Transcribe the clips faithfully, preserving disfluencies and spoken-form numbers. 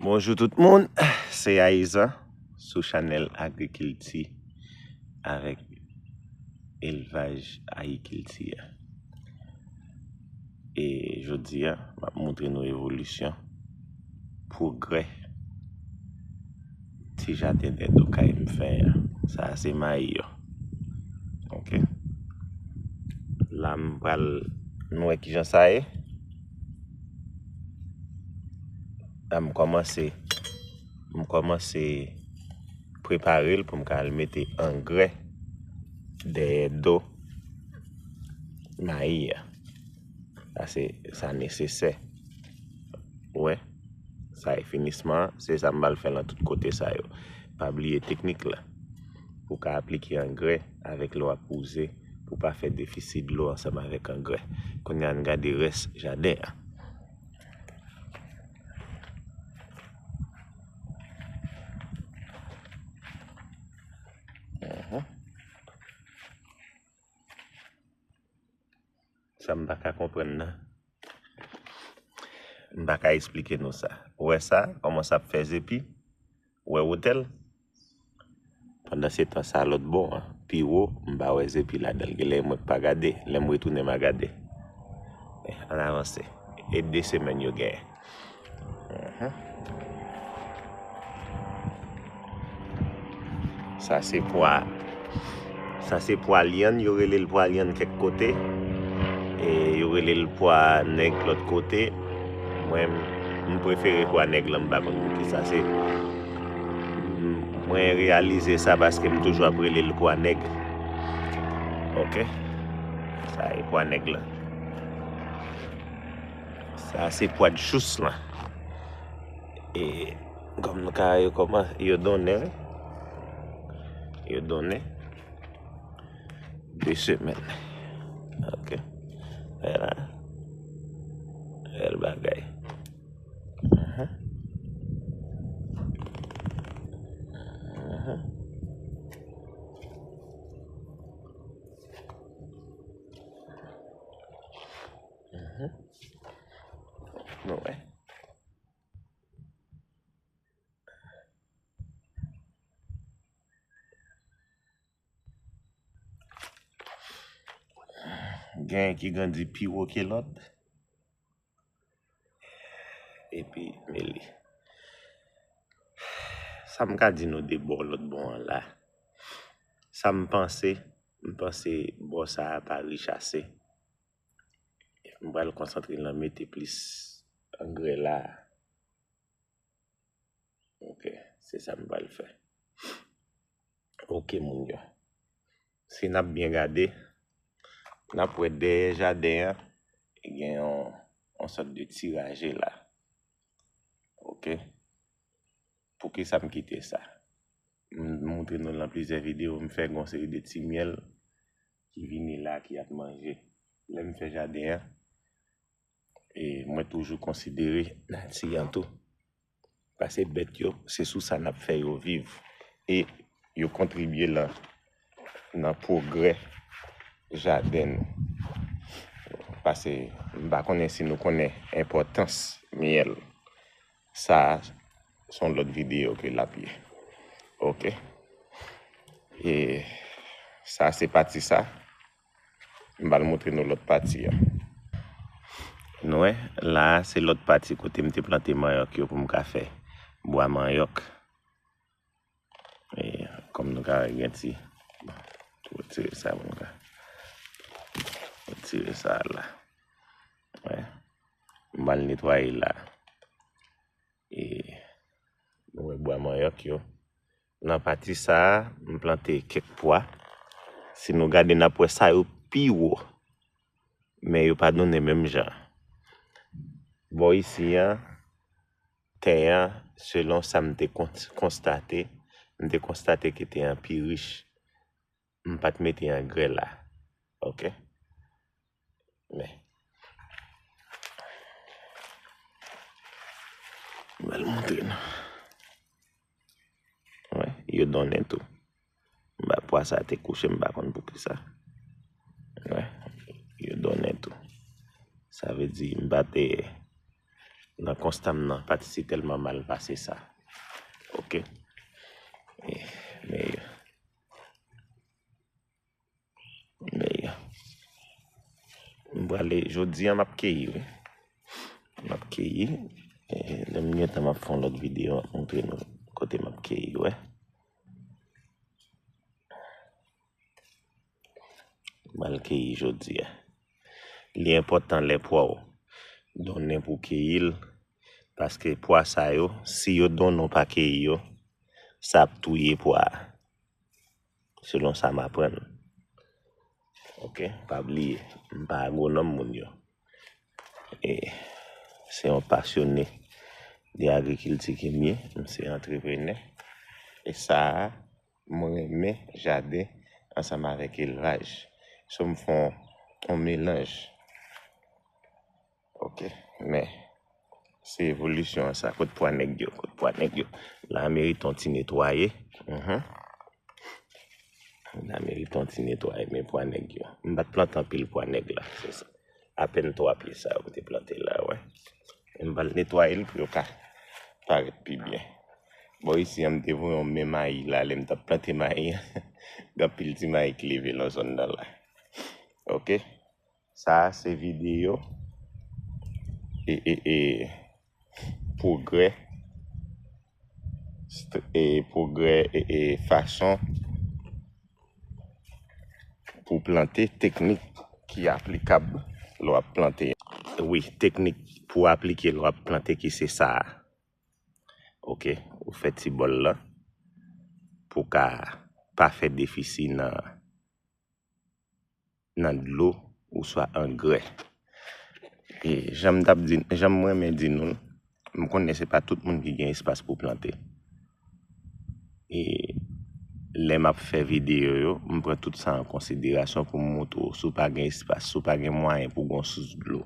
Bonjou tout moun, se Ayizan sou chanèl Agrikilti avèk Elvaj Ayikilti a. E jodi a, m ap montre nou evolisyon, pwogrè ti jaden dèyè do kay m fè a. Sa a se mayi yo. Ok. La m pral, nou wè kijan sa ye. La m kòmanse, m kòmanse prepare l pou m ka al mete angrè dèyè do mayi a. Sa se, sa nesesè. Ou wè, sa e finisman an, se sa m pral fè nan tout kote sa yo. Pa bliye teknik la. Pou w ka aplike angrè avèk lè w ap wouze, pou w pa fè defisi dlo ansanm avèk angrè. Kounye a, ann gade rès jaden an. Mhm. Sa m pa ka konprann nan. M pa ka esplike nou sa. Ou wè sa, kòman sa ap fè zepi? Ou wè wotè l? Pandan se tan sa lòt bò an, pi wo, m pa wè zepi ladan l. Genlè mwen k pa gade, lè m retounen m a gade. Men, ann avanse. E de semèn yo genyen. Mhm. Sa se pwa, sa se pwa lyann, yo rele l pwa lyann kèk kote. E yo rele l pwa nèg lòt kote. Mwen, m prefere pwa nèg lan, m pa konn poukisa. Se, m, mwen reyalize sa paske m toujou ap rele l pwa nèg. Ok? Sa e pwa nèg lan. Sa se pwa djous lan. E kòm nou ka wè yo kòman, yo donnen, wi. Yo donnen. De semèn. Ok. Vwala. Bèl bagay. Mhm. Mhm. Mhm. Nou wè. Genyen ki grandi pi wo ke lòt. Epi, men li. Sa m ka di nou de bò lòt bò an la. Sa m panse, m panse bò sa a pa rich ase. M pral konsantre nan mete plis angrè la. Ok, se sa m pral fè. Ok, moun yo. Si n ap byen gade, n ap wè dèyè jaden an, gen yon, yon sòt de ti raje la. Ok? Poukisa m kite sa? M montre nou l nan plizyè videyo, m fè gen yon seri de ti myèl ki vini la, ki ap manje. Lè m fè jaden an, e mwen toujou konsidere nati an tou. Paske bèt yo, se sou sa n ap fè yo viv. E yo kontribye nan, nan pwogrè jaden nou. Paske m pa konnen si nou konnen enpòtans myèl. Sa a, se yon lòt videyo ke l ap ye. Ok? E sa, se pati sa. M pral montre nou lòt pati a. Nou wè, la a, se lòt pati kote m te plante manyòk yo pou m ka fè bwa manyòk. E, kòm nou ka wè, gen ti, bon, retire sa pou m ka retire sa la. Wè. M pral netwaye la. E, nou wè bwa manyòk yo. Nan pati sa a, m plante kèk pwa. Si nou gade, n ap wè sa yo pi wo. Men yo pa donnen menm jan. Bò isi an, tè an, selon sa m te kon-, konstate, m te konstate ke tè an pi rich. M pa t mete angrè la. Ok? Men. M al montre nou. Wè, yo donnen tou. M pa, pwa sa te kouche, m pa konn poukisa. Wè, yo donnen tou. Sa vle di, m pa te, Nan konsta m nan, pa t si tèlman mal pase sa. Ok. Eh, men yo. Men yo. M prale, jodi a m ap keyi, wi. M ap keyi. Eh, lè m gen tan, m ap fè yon lòt videyo, m ap montre nou kote m ap keyi, wè. M al keyi jodi a. Li enpòtan lè pwa w donnen pou keyi l, paske pwa sa yo, si yo donnen w pa keyi yo, sa ap touye pwa a. Selon sa m aprann. Ok, pa bliye, m pa agwonòm moun yo. E se yon pasyone de agrikilti ke m ye, m se antreprenè. E sa a, mwen renmen jaden ansanm avèk elvaj. So, m fè yon, yon melanj. Ok, men se evolisyon an sa. Kot pwa nèg yo? Kot pwa nèg yo? La merite yon ti netwaye. Mhm. La merite yon ti netwaye, men pwa nèg yo. M pa t plante anpil pwa nèg la, se sa. Apèn twa pye sa yo m te plante la, wè. M pral netwaye l pou yo ka parèt pi byen. Bò isi an, m te voye yon men mayi la, lè m t ap plante mayi an. Gen anpil ti mayi ki leve nan zòn nan la. Ok. Sa a se videyo e, e, e, pwogrè, st-, e, pwogrè, e, e, fason pou plante, teknik ki aplikab lè w ap plante. Wi, teknik pou aplike lè w ap plante ki se sa a. Ok, ou fè ti bòl la pou ka pa fè defisi nan, nan dlo oswa angrè. E jan m t ap di, jan m renmen di nou l, m konnen se pa tout moun ki gen espas pou plante. E lè m ap fè videyo yo, m pran tout sa an konsiderasyon pou m montre w. Si w pa gen espas, si w pa gen mwayen pou w gen yon sous dlo,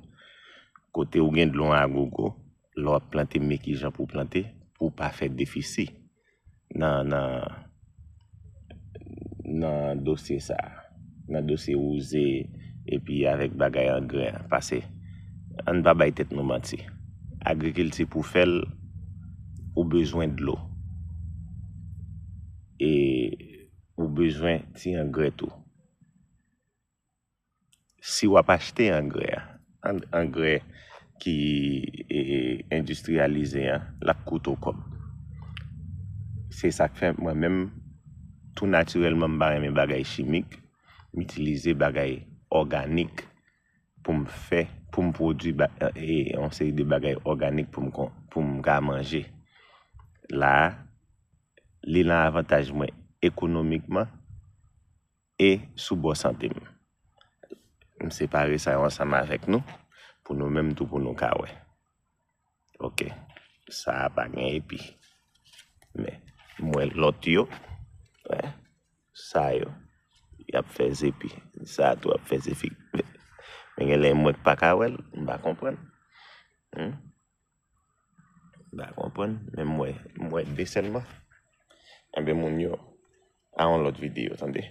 kote w gen dlo an agogo, lè w ap plante, men kijan pou w plante, pou w pa fè defisi nan, nan, nan dosye sa a, nan dosye wouze epi avèk bagay angrè an. Pase, ann pa bay tèt nou manti. Agrikilti pou fè l, ou bezwen dlo. E ou bezwen ti angrè tou. Si w ap achte angrè a, an-, angrè ki, e, e, endistriyalize an, l ap koute w kòb. Se sa k fè mwen menm, tou natirèlman, m pa renmen bagay chimik. M itilize bagay òganik pou m fè, pou m pwodui ba-, e, yon seri de bagay òganik pou m kon-, pou m ka manje. La a, li nan avantaj mwen ekonomikman e sou bò sante m. M separe sa yo ansanm avèk nou, pou nou menm tou, pou nou ka wè. Ok, sa a pa gen epi. Men, m wè lòt yo, wè, sa yo, y ap fè zepi. Sa a tou ap fè zepi. Men, men gen lè m wè k pa ka wè l, m pa konprann. Hmm? M pa konprann, men m wè, m wè de sèlman. Enben, moun yo, a yon lòt videyo, tande.